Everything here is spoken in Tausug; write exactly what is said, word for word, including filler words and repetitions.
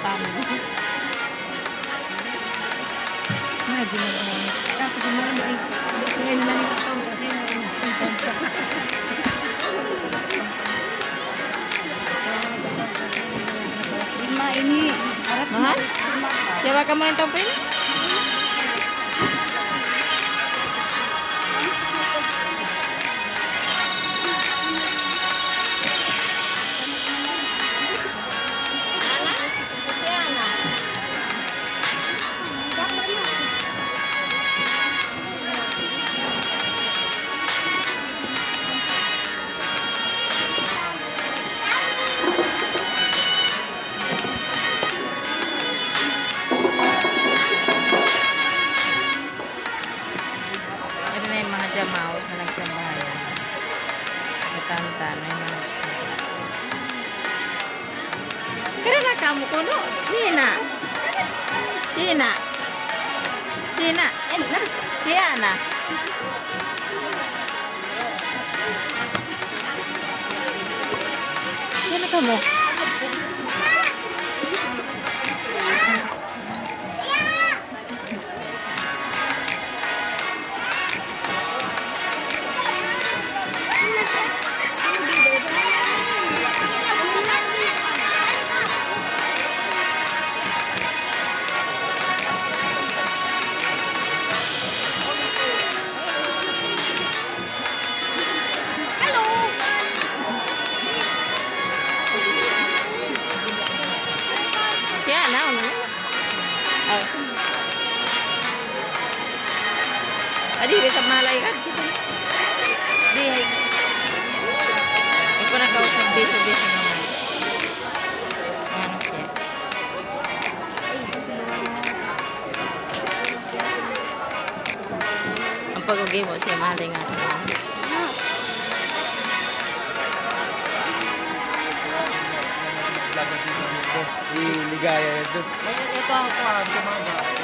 Pam. Ay, di na naman. Tapos yung mga mali. Ngayon naman yung pam. Lima ini. Harap. Mahal? Siya ba ka mo ng tampin? Yari na in manga jamaus na nagsambahayan. Natantan, may mga Kaya na kamu kuno. Hina. Hina. Hina. Hina. Hina kamu. Kaya na, ano? Oh. Adi, bisa malay ka. Di, ay. Ikaw na kausap, bisa, bisa naman. Ano siya? Ang pag-ugi mo siya, malay nga. Ligaya yan. Ito ang kuwan, kumama.